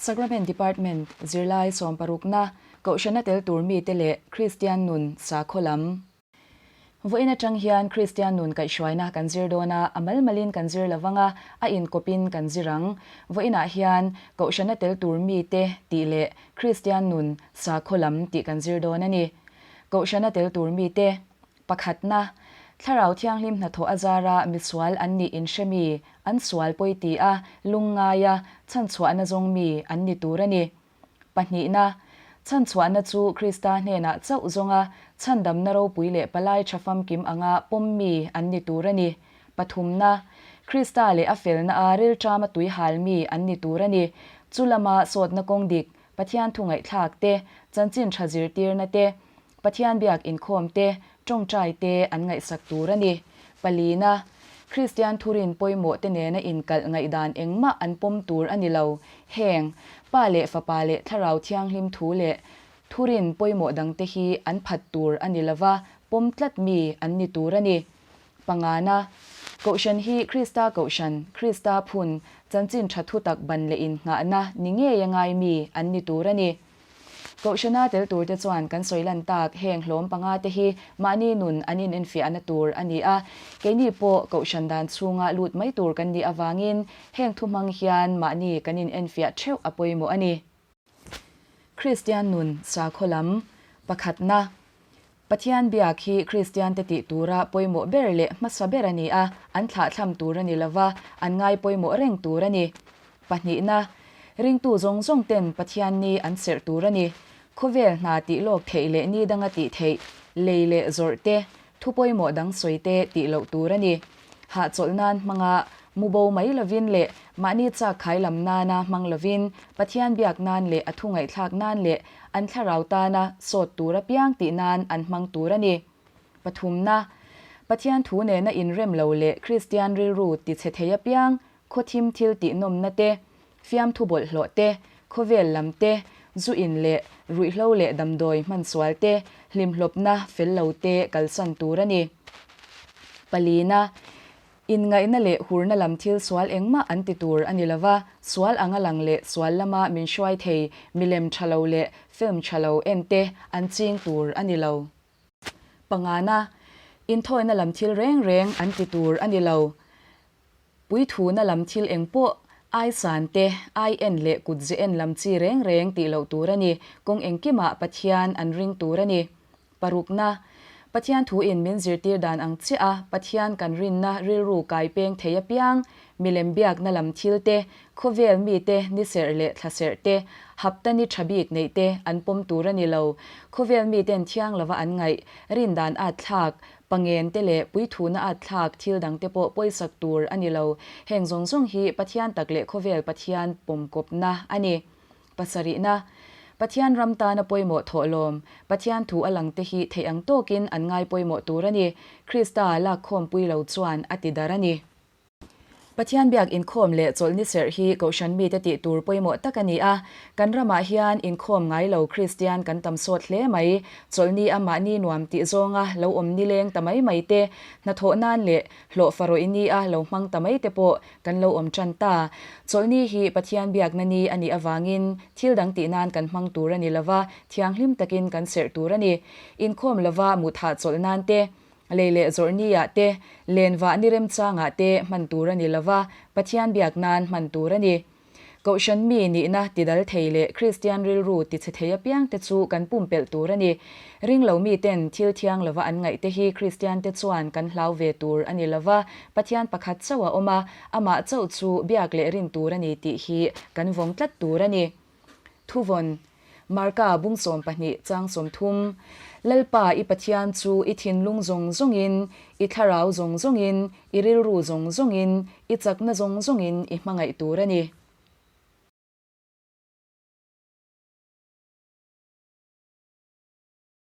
Sacrament Department, Zirlai sawmparukna, Kohhrana tel tur mite leh Kristian nun sakhaw lam. Vawiin atang hian Kristian nun kaihhruaina kan zir dawn a, a mal malin kan zir lo vang a, a inkawpin kan zir ang. Vawiinah hian Kohhrana tel tur mite tih leh Kristian nun sakhaw lam tih kan zir dawn a ni. Kohhrana tel tur mite Pakhatna, Thlarau Thianghlim hnathawh a zara misual an nih inhre mi, an sual pawi ti a, lungngaia, chhanchhuahna zawng mi an ni tur a ni. Pahnihna, Chhanchhuahna chu Krista hnenah chauh zawnga chhandamna ropui leh palai tha famkim anga pawm mi an ni tur a ni. Pathumna, Krista leh a felna a rilṭama tui hal mi an ni tur a ni. Chu lama sawtna kawng dik, Pathian thu ngaihthlak te, chanchin tha zirtirna te, Pathian biak inkhawm te, tawngtai te an ngaihsak tur a ni. Palina, Kristian thurin pawimawh te nena inkalh ngaihdan engmah an pawm tur a ni lo. Heng, Pa leh Fapa leh Thlarau Thianghlim thu leh thurin pawimawh dangte hi an phat tur a ni lova, pawm tlat mi an ni tur a ni. Pangana, Kohhran hi Krista Kohhran, Krista phun, chanchin tha thutak ban leh innghahna ni ngei a ngai mi an ni tur a ni. Kohhrana tel turte chuan kan sawi lan tak heng hlawm pangate hi mahni nun an inenfiahna tur a ni a, keini pawh kohhran dan chhunga lut mai tur kan nih avangin heng thu hmang hian mahni kan inenfiah theuh a pawimawh a ni. Kristian nun sakhaw lam pakhatna Pathian biak hi Kristiante tih tura pawimawh ber leh hmasa ber a ni a, an thlahthlam tur a ni lova, an ngai pawimawh reng tur a ni. Pahnihna, ringtu zawng zawng ten Pathian ni an serh tur a ni. Khawvel hna tih lawk theih leh ni danga tih theih, lei leh zawrh te, thu pawimawh dang sawi te tih loh tur a ni. Hahchawlh nan hmanga mu bo mai lovin leh mahni chak khai lam nana hmang lovin Pathian biak nan leh a thu ngaihthlak nan leh an thlarau tana sawt tur apiang tih nan an hmang tur a ni. Pathumna, Pathian thu nena inrem lo leh Kristian rilru ti chhe thei apiang khawthim thil tih nawmna te, fiamthu bawlhhlawh te, khawvel lam te, zu in leh ruihhlo leh damdawi hman sual te, hlimhlawpna fel lo te kalsan tur a ni. Palina, Inngaihna leh hurna lam thil sual engmah an ti tur a ni lova, sual anga lang leh sual lama min hruai thei milem tha lo leh film tha lo en te an ching tur a ni lo. Pangana, Inthawina lam thil reng reng an ti tur a ni lo. Puithuna lam thil eng pawh, ai san te, ai en leh kut ze en lam chi reng reng tih loh tur a ni. Kawng engkimah Pathian an ring tur a ni. Parukna, Pathian thuin min zirtir dan ang chiah a, Pathian kan rinna rilru kai peng thei apiang, milem biakna lam thil te, khawvel mite ni serh leh thla serh te, hapta ni tha bik neih te an pawm tur a ni lo. Khawvel miten thiang lova an ngaih, rin dan at thlak, Pangen te leh puithuna at thlak thil dang te pawh pawisak tur a ni lo. Heng zawng zawng hi Pathian tak leh khawvel Pathian pawmkawpna a ni. Pasarihna, Pathian ram tana pawimawh thawhlawm, Pathian thu a lang te hi theih ang tawkin an ngai pawimawh tur a ni. Krista lakkhawmpui lo chuan a ti dar a ni. Pathian biak inkhawm leh chawlhni serh hi Kohhran mite tih tur pawimawh tak a ni a. Kan ramah hian inkhawm ngai lo Kristian kan tam sawt hle mai. Chawlhni a mahni nuam tih zawnga lo awm nileng ta mai mai te, hnathawh nan leh hlawh farawih ni a lo hmang ta mai te pawh kan lo awm tan ta. Chawlhni hi Pathian biakna ni a nih avangin thil dang tih nan kan hmang tur a ni lova, thianghlim takin kan serh tur a ni. Inkhawm lova muthah chawlh nan te, Lei leh zawrhni-ah te, len vah ni remchangah te hman tur a ni lo va, Pathian biak nan hman tur a ni. Kohhran mi nihna tidal thei leh Kristian rilru tichhe thei apiangte chu kan pumpelh tur a ni. Ringlo miten thil thiang lova an ngaihte hi Kristiante chuan kan hlau ve tur a ni lo va, Pathian pakhat chauh a awm a, amah chauh chu biak leh rin tur a ni tih hi kan vawng tlat tur a ni. Thuvawn, Marka bung 12 chang 30, Lalpa i Pathian chu i thinlung zawng zawngin, i thlarau zawng zawngin, i rilru zawng zawngin, i chakna zawng zawngin i hmangaih tur a ni.